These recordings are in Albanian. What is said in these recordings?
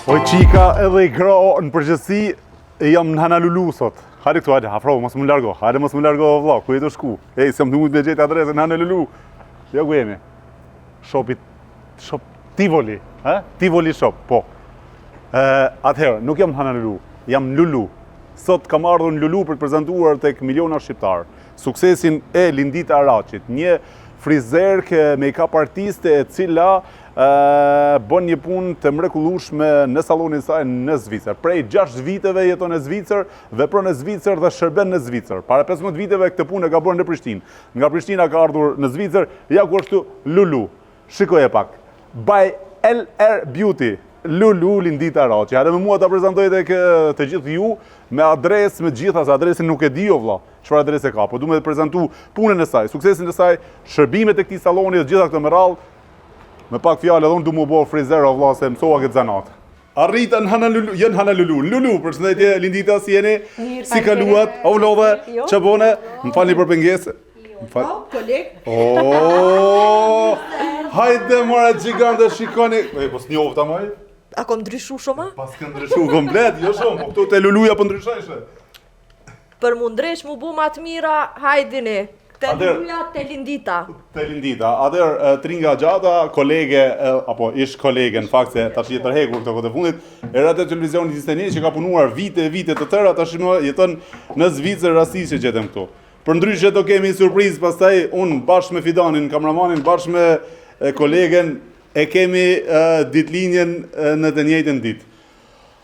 Oj çika edhe i gra në përgjithësi jam në Hanalulu sot. Hajde këtu, hajde, afro, mos më largo. Hajde mos më largo o vlla, ku je tu shku? Ej, s'jam tu mujt me gjetë adresën në Hanalulu. Jo ku jemi? Shopi shop Tivoli, ha? Tivoli shop, po. Ë, atëherë, nuk jam në Hanalulu, jam në Lulu. Sot kam ardhur në Lulu për të prezantuar tek miliona shqiptarë suksesin e Lindita Raçit, një frizerke make-up artiste e cila bën një punë të mrekullueshme në sallonin e saj në Zvicër. Prej 6 viteve jeton në Zvicër, vepron në Zvicër dhe shërben në Zvicër. Para 15 viteve këtë punë e ka bërë në Prishtinë. Nga Prishtina ka ardhur në Zvicër, ja ku është Lulu. Shikoje pak. By LR Beauty. Lulu Lindita Raçi. Hajde me mua ta prezantoj tek të gjithë ju me adresë, me të gjitha, se adresën nuk e di o vlla. Çfarë adrese ka? Po du me të prezantu punën e saj, suksesin e saj, shërbimet e këtij salloni dhe gjitha këto me radhë. Me pak fjalë edhe unë du m'u bo frizer o vlla se mësova këtë zanat. Arrita në Hana Lulu, jo në Hana Lulu, në Lulu, përshëndetje Lindita, si jeni? Mirë, si kaluat? O vlodhe? Jo. Që bone? Më falni për pengesë. Më fal. Po, koleg. Oh! Hajde more gjigante shikoni. E po s'njofta moj. A kom ndryshu shumë? a? Pas ke ndryshu komplet, jo shumë, po këtu te Luluja po ndryshojshe. Për mu ndreq mu bu ma të mira, hajdini. Te Atëherë- Luluja, te Lindita. Te Lindita. Atëherë e, Tringa Gjata, kolege e, apo ish kolege në fakt se tash je tërhekur këto kohë të fundit, e radio televizionit 21 që ka punuar vite e vite të tëra tashmë jeton në Zvicër rasti që gjetëm këtu. Përndryshe do kemi një surprizë pastaj unë bashkë me Fidanin, kameramanin, bashkë me e, kolegen e kemi e, ditëlindjen e, në të njëjtën ditë.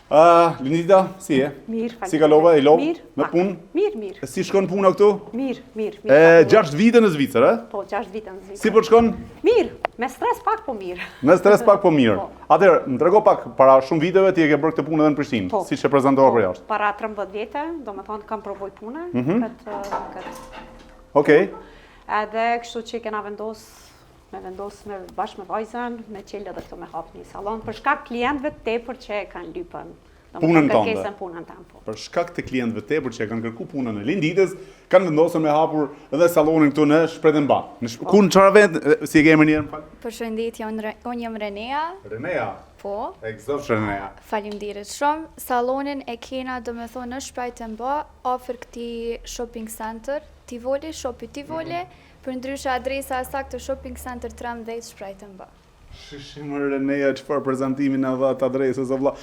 Uh, Lindita, si je? Mirë, faleminderit. Si kalova, i lodh? Mirë, Me pak. punë? Mirë, mirë. Si shkon puna këtu? Mirë, mirë, mirë. E, 6 vite në Zvicër, e? Po, 6 vite në Zvicër. Si po shkon? Mirë, me stres pak po mirë. Me stres pak po mirë. Po. Atëherë, më trego pak, para shumë viteve ti e ke bërë këtë punë edhe në Prishtinë, Po. siç e prezantova për jashtë. Para 13 vite, do me thonë kam provoj pune, Mhm. këtë, këtë. Okej. Edhe kështu që kena vendos me vendos me bashkë me vajzën, me qelë edhe këto me hap një salon, për shkak klientëve tepër që e kanë lypën. Do me Punën thonë, tënde. Kërkesën punën tënde, po. Për shkak të klientëve tepër që e kanë kërku punën e Linditës, kanë vendosur me hapur edhe sallonin këtu në Spreitenbach. Në sh... Ku në çfarë vend, e, si e ke emrin një herë, më fal? Përshëndetje, unë Re- unë jam Renea, Renea. po, E gëzofsh Renea. faleminderit shumë. Sallonin e kena do me thonë në Spreitenbach, afër këtij shopping center, Tivoli, shopi Tivoli, Përndryshe adresa e saktë Shopping Center 13 Spreitenbach. Shishi më Renea çfarë prezantimi na dha të adresës o vlla.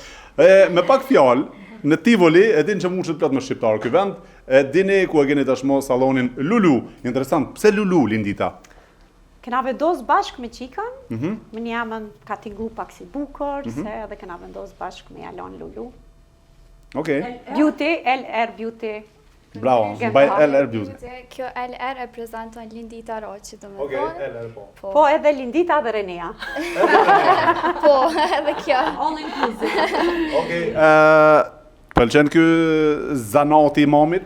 E me pak fjalë, në Tivoli e din që mushet plot me shqiptar ky vend, e dini ku e keni tashmë sallonin Lulu. Interesant, pse Lulu Lindita? Kena vendos bashkë me qikën, Mm -hmm. me një emën ka tinglu pak si bukur, Mm -hmm. se edhe kena vendos bashkë me ja lon Lulu. Okej. Beauty, LR Beauty. Bravo, by LR Beauty. Kjo LR e prezanton Lindita Roçi, do me Okej, thonë. LR po. Po, Po edhe Lindita dhe Renea. po, edhe kjo. All inclusive. Okej, ë pëlqen ky zanati i mamit?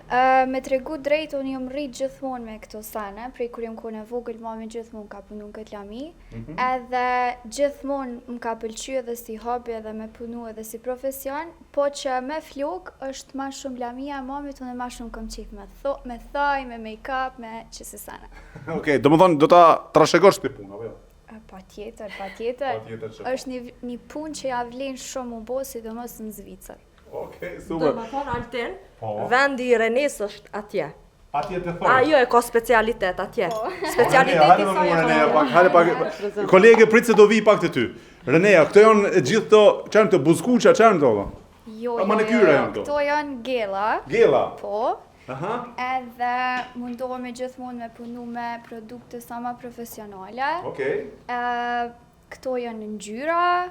Ë, me tregu drejt, unë jam rrit gjithmonë me këto sene, prej kur jam konë e vogël, mami gjithmonë ka punu në këtë lami, Mhm. edhe gjithmonë më ka pëlqy edhe si hobi edhe me punu edhe si profesion, po që me flok është ma shumë lamia e mamit, unë ma shumë kom qef me, tho, me thoj, me make-up, me qësi sene. Okej, do më thonë, do ta trashëgosh këtë punë, apo jo? E, Pa tjetër, pa tjetër. Patjetër që po. është një, një punë që ja vlen shumë u bo, sidomos në Zvicër. Okej, Do super. me thonë Altin, Po. vendi i Renes është atje. Atje të thoj. Ajo e ka specialitet atje. Po. Specialiteti Renea, hajde me saj mua e Renea ka. pak, hajde pak. Kolege, prit se do vi pak te ty. Renea, këto janë e gjithë këto, çfarë janë këto buzkuqa, çfarë janë këto? valla? Jo, A, jo, jo, manikyra jo, janë këto? Këto janë gela, Gela. po. Aha. Edhe mundohemi gjithmonë me punu me produkte sa ma profesionale. Okej. Ë, këto janë ngjyra,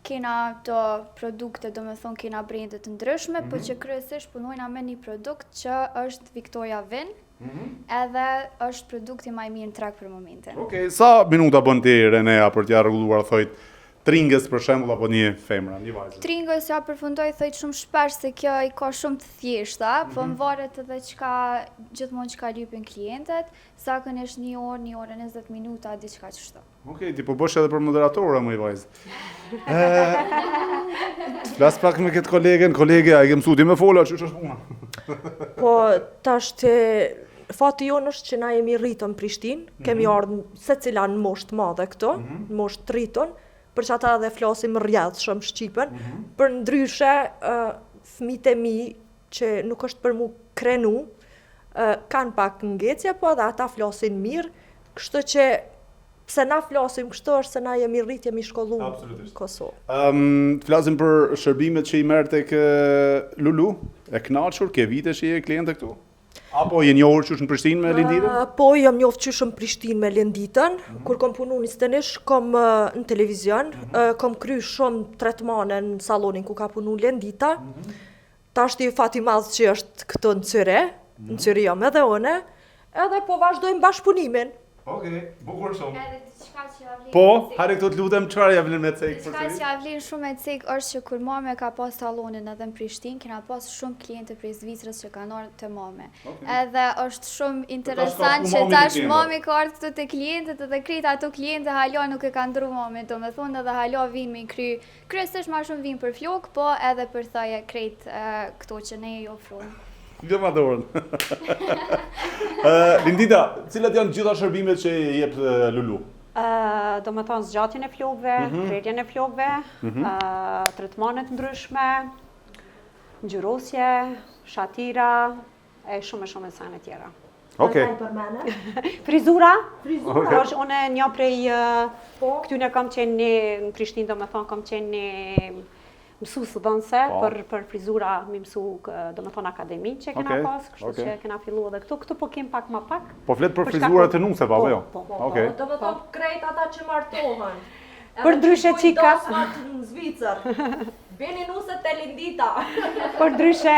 kena do produkte, do me thonë kena brende të ndryshme, po Mhm. që kryesisht punojna me një produkt që është Victoria Vin, Mhm. edhe është produkti ma i mirë në treg për momentin. Okej, sa minuta bën ti Renea për t'ia rregulluar thojt Tringës për shembull apo një femra, një vajzë? Tringës ja përfundoj thojt shumë shpesh se kjo i ka shumë të thjeshta, po Mhm. më varet edhe çka gjithmonë çka lypin klientët, zakonisht një orë, një orë e 20 minuta, diçka kështu. Okej, ti po bësh edhe për moderatora, moj vajzë. Ë, të flas pak me këtë kolegen, kolege, a e ke mësu ti me fola, qysh është puna? Po, tash të... Fati jonë është që na jemi rritën në Prishtinë, mm -hmm. kemi ardhë secila në moshë të madhe këtu, mm -hmm. në moshë të rritun, për qata edhe flasim rrjedhshëm shqipen, mm -hmm. përndryshe uh, fmijt e mi që nuk është për mu krenu, uh, kanë pak ngecje, po edhe ata flasin mirë, kështu që pse na flasim kështu është se na jemi rrit, jemi shkollu në Kosovë. Um, të flasim për shërbimet që i merr tek Lulu, e kënaqur, ke vite që je kliente këtu? Apo je njohur qysh në Prishtinë me Linditën? Uh, po, jam njohur qysh në Prishtinë me Linditën. Mm -hmm. Kur kom punu në Stenish, kom uh, në televizion, mm -hmm. uh, kom kry shumë tretmane në salonin ku ka punu Lindita. Mm -hmm. Tashti fat i madh që është këtu në Cyrih, mm -hmm. në Cyrih jam edhe une, edhe po vazhdojmë bashkëpunimin. Okej, okay, bukur shumë. Edhe diçka që ja vlen. Po, hajde këtu të lutem, çfarë ja vlen me cek për Diçka që ja vlen shumë me cek është që kur mami ka pas sallonin edhe në Prishtinë, kena pas shumë klientë prej Zvicrës që kanë ardhur te mami. Okay. Edhe është shumë interesant që tash mami ka ardhur këtu te klientët edhe krejt ato klientë hala nuk e kanë ndrru mamin, domethonë edhe hala vinë me kry Kryesisht ma shumë vijnë për flokë, po edhe për thaje krejt këto që ne i ofrojmë. Lëma dorën. Lindita, cilat janë gjitha shërbimet që i jep Lulu? Domethonë zgjatjen e flokëve, mm -hmm. prerjen e flokëve, mm -hmm. tretmanet ndryshme, ngjyrosje, shatira, e shumë e shumë e sene tjera. Okej. Frizura? Frizura. Okay. Është unë një prej po. këtyne kam qenë një, në Prishtinë domethonë, kam qenë një mësuesdhënëse po. për, për frizura, mi mësu, domethonë, akademi që kena okay. pas, kështu okay. që kena fillu edhe këtu, këtu po kem pak ma pak. Po flet për frizurat e nuseve, apo po, jo? Po, po, okay. po, domethonë, krejt ata që martohen. Përndryshe çika. Në Zvicër. Bini nuse te Lindita. Përndryshe,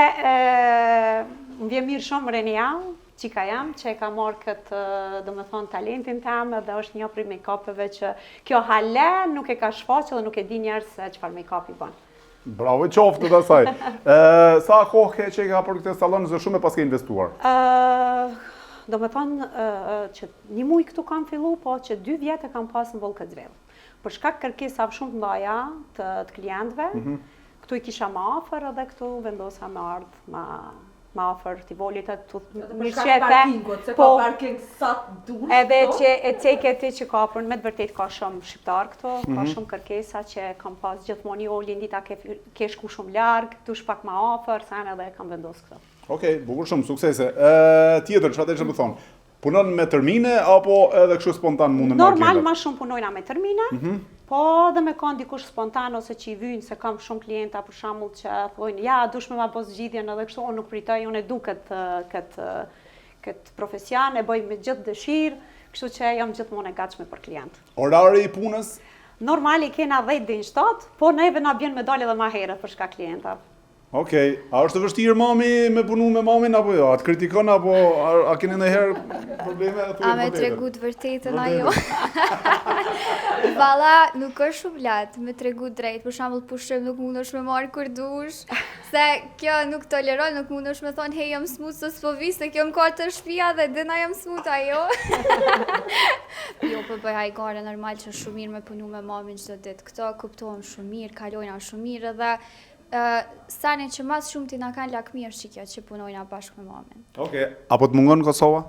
më vjen mirë shumë Renia, çika jem, që e ka marrë këtë, domethonë, talentin tem, edhe është një prej make-upeve që kjo hala nuk e ka shfaqë dhe nuk e di njerëz se çfarë make-up i bën. Bravo qoftë të asaj. sa kohë ke që e ka për këtë salon, zë shumë e paske investuar? Domethonë, që një muj këtu kam fillu, po që dy vjetë e kam pas në Volketswil. Për shkak kërkesave shumë të mëdha të, të klientëve, mm -hmm. këtu i kisha më afër edhe këtu vendosa me ardhë ma ma afër Tivolit e të mirë që e the. Se po, ka parking sa të dush. Edhe që e ceke ti që ka për me të vërtet ka shumë shqiptar këtu, mm -hmm. ka mhm. shumë kërkesa që kam pas gjithmonë jo Lindita ke, ke shku shumë larg, dush pak ma afër, sa edhe kam vendos këtu. Okej, okay, bukur shumë, suksese. Ë tjetër, çfarë deshe me thonë? Punon me termine apo edhe kështu spontan mundën me Normal ma shumë punojna me termine, mm -hmm. po edhe me kanë dikush spontan ose që i vynë se kam shumë klienta për shembull që thonë ja dush me ma bo zgjidhjen edhe kështu unë nuk pritoj, unë e du këtë këtë këtë profesion e bëj me gjithë dëshirë, kështu që jam gjithmonë e gatshme për klient. Orari i punës? Normal i kena 10 deri në 7, po neve na bjen me dalë edhe ma herët për shkak klientave. Okej, a është e vështirë mami me punu me mamin apo jo? A të kritikon apo a, a keni ndonjëherë probleme? A me tregu të vërtetën a jo? Valla, nuk është shumë lehtë me tregu drejt, për shembull pushim nuk mundesh me marrë kur dush, se kjo nuk toleron, nuk mundesh me thonë, hej, jam smut, sot s'po vi, se kjo më ka te shpia dhe din a jam smut, a jo. jo, po bëj hajgare, normal që shumë mirë me punu me mamin çdo ditë, këto kuptohem shumë mirë, kalojna shumë mirë edhe Seni që ma s'shumti na kanë lakmi është qikjo që punojna bashkë me mamin. Okej, a po të mungon Kosova?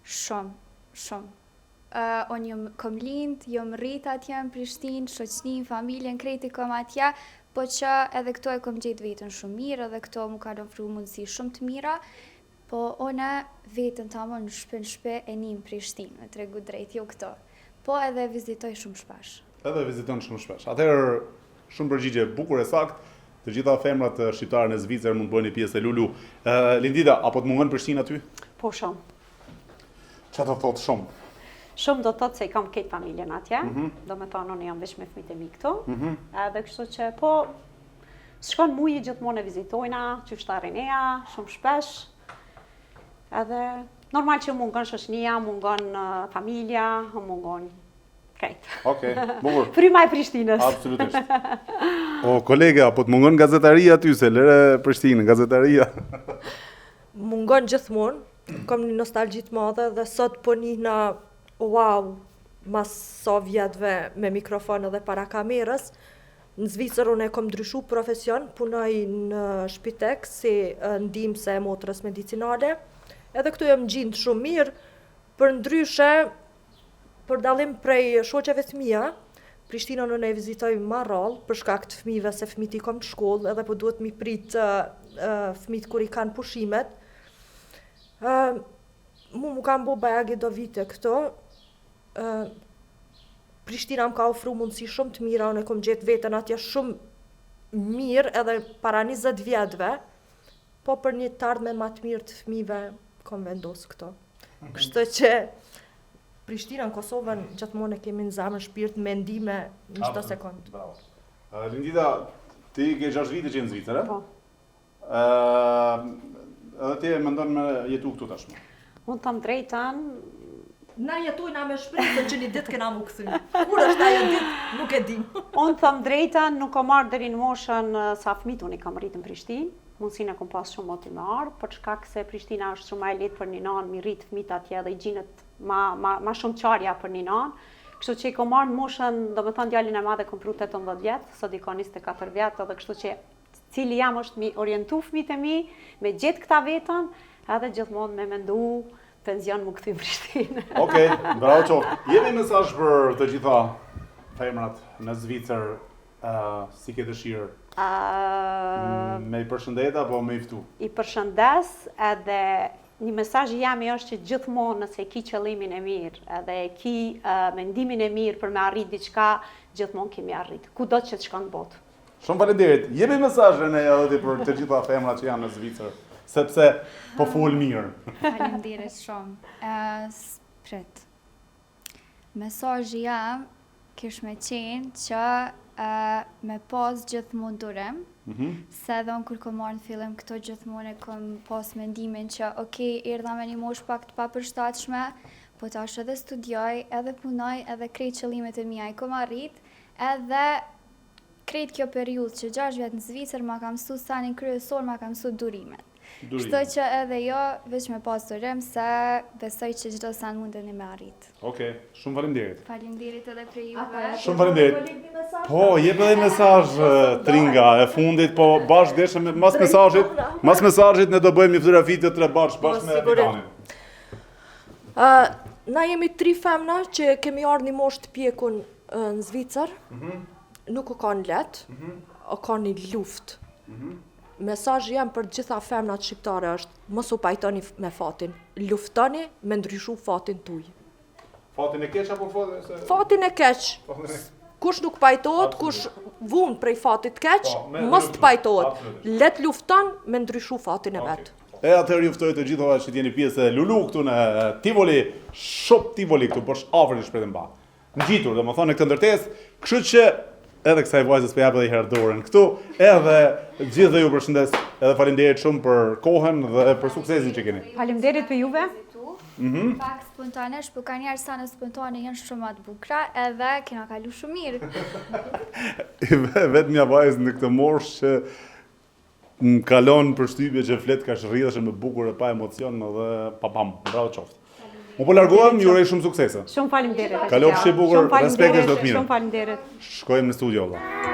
Shumë, shumë. Uh, unë jom kom lind, jom rrit atje në Prishtinë, shoqninë, familjen, krejt i kom atje, po që edhe këtu e kom gjetë veten shumë mirë, edhe këtu mu kanë ofru mundësi shumë të mira, po unë veten tamon në shpi në shpi e ni në Prishtinë, me tregu drejt, jo këtu. Po edhe vizitoj shumë shpesh. Edhe viziton shumë shpesh. Atëherë Shumë përgjigje e bukur e saktë. Të gjitha femrat shqiptare në Zvicër mund të bëheni pjesë e Lulu. Ë Lindita, a po të mungon Prishtina ty? Po shumë. Çfarë do të thotë shumë? Shumë do të thotë se i kam krejt familjen atje, mm -hmm. domethonë unë jam veç me fëmijët e mi këtu, mm -hmm. edhe kështu që po, s'shkon muji gjithmonë e vizitojna, qysh tha Renea, shumë shpesh, edhe normal që mungon shoqnia, mungon familja, mungon Krejt. Okej, bukur. Fryma e Prishtinës. Absolutisht. O kolege, apo të mungon gazetaria aty se lëre Prishtinën, gazetaria. Mungon gjithmonë, kam një nostalgji të madhe dhe sot po nihna wow, mas sa vjetëve me mikrofon edhe para kamerës. Në Zvicër unë e kom ndryshu profesion, punoj në Spitex si ndihmëse e motrës medicinale. Edhe këtu jam gjindë shumë mirë, përndryshe, për dallim prej shoqeve të mia, Prishtinën unë e vizitoj ma rrallë, për shkak të fëmijëve, se fëmijët i kom në shkollë, edhe po duhet mi prit fëmijët kur i kanë pushimet. Mu m'u kanë bo bajagi do vite këtu, Prishtina më ka ofru mundësi shumë të mira, unë e kom gjetë veten atje shumë mirë edhe para 20 vjetëve, po për një të ardhme ma të mirë të fëmijëve kom vendos këtu. Mhm. Kështu që Prishtinën, Kosovën gjithmonë e kemi në zemër, shpirt, mendime në çdo sekond. Bravo. Lindita, ti ke 6 vite që je në Zvicër, Po. Ë, edhe ti e mendon me jetu këtu tashmë. Unë them drejtën, Na jetojna me shpresën që një ditë kena mu kthy. Kur është ajo ditë, nuk e dim. Unë them drejtën, nuk kom ardhë deri në moshën sa fëmijët unë i kam rritë në Prishtinë. Mundësinë e kom pas shumë moti me ardhë, për shkak se Prishtina është shumë ma e lehtë për një nanë mi rritë fëmijët atje dhe i gjinet ma, ma, ma shumë qarja për një nanë. Kështu që i kom ardhë në moshën, do me thonë djalin e madh e kom pru 18 vjet, sot i ka 24 vjet, edhe kështu që Cili jam është mi orientu fëmijët e mi, me gjetë këta vetën, edhe gjithmonë me mendu penzion mu kthy në Prishtinë. Okej, bravo qoftë. Jepi mesazh për të gjitha femrat në Zvicër, uh, si ke dëshirë? Uh, me i përshëndet apo me i ftu? I përshëndes edhe një mesazh i jami është që gjithmonë nëse ki qëllimin e mirë edhe ki uh, mendimin e mirë për me arrit diçka, gjithmonë ke me arrit. Kudo që të shkon në botë. Shumë faleminderit. Jepi mesazh Rene edhe ti për të gjitha femrat që janë në Zvicër, sepse po fol mirë. Faleminderit shumë. Ë prit. Mesazhi jem kish me qenë që uh, me pas gjithmonë durim, mm -hmm. se edhe unë kur kom ardhë në fillim këtu gjithmonë e kom pas mendimin që ok, erdha me një moshë pak të papërshtatshme, po tash edhe studioj, edhe punoj, edhe krejt qëllimet e mia i kom arrit, edhe Krejt kjo periudhë që 6 vjet në Zvicër ma ka mësu senin kryesor ma ka mësu durimin. Kështu që edhe jo, veç me pas durim se besoj që çdo sen mundeni me arrit. Okej, shumë faleminderit. Faleminderit edhe prej juve. Shumë faleminderit. Po, jep edhe mesazh Tringa e fundit, po bashkë deshëm mas mesazhit, mas mesazhit ne do bëjmë një fotografi të tre bashkë po, bashkë me Vidanin. Ë, na jemi tri femna që kemi ardhur një moshë të pjekun në Zvicër. Mm -hmm. Nuk u kanë lehtë, mm -hmm. u kanë një luftë. Mm -hmm. Mesazhi jem për gjitha femnat shqiptare është mos u pajtoni me fatin, luftoni me ndryshu fatin tuj. Fatin e keq apo fatin se Fatin e keq. Kush nuk pajtohet, kush vun prej fatit keq, po, mos të pajtohet. Le të lufton me ndryshu fatin e okay. vet. E atëherë ju ftoj të gjithëve që të jeni pjesë e Lulu këtu në Tivoli, Shop Tivoli këtu, po është afër në Spreitenbach. Ngjitur, domethënë në këtë ndërtesë, kështu që edhe kësaj vajzës po jap edhe një herë dorën këtu, edhe gjithëve ju përshëndes, edhe faleminderit shumë për kohën dhe për suksesin që keni. Faleminderit për juve. Mm -hmm. Pak spontanesh, po ka njerëz sa në spontane janë shumë ma të bukra, edhe kena kalu shumë mirë. Vetmja vajzë në këtë moshë që Më ka lon përshtypje që flet kaq rrjedhshëm e bukur e pa emocion dhe pa pam. Bravo qoftë. Unë po largohem, ju uroj shumë suksese. Shumë faleminderit. Kalofshi bukur, respekte çdo të mirë. Shumë faleminderit. Shkojmë në studio valla.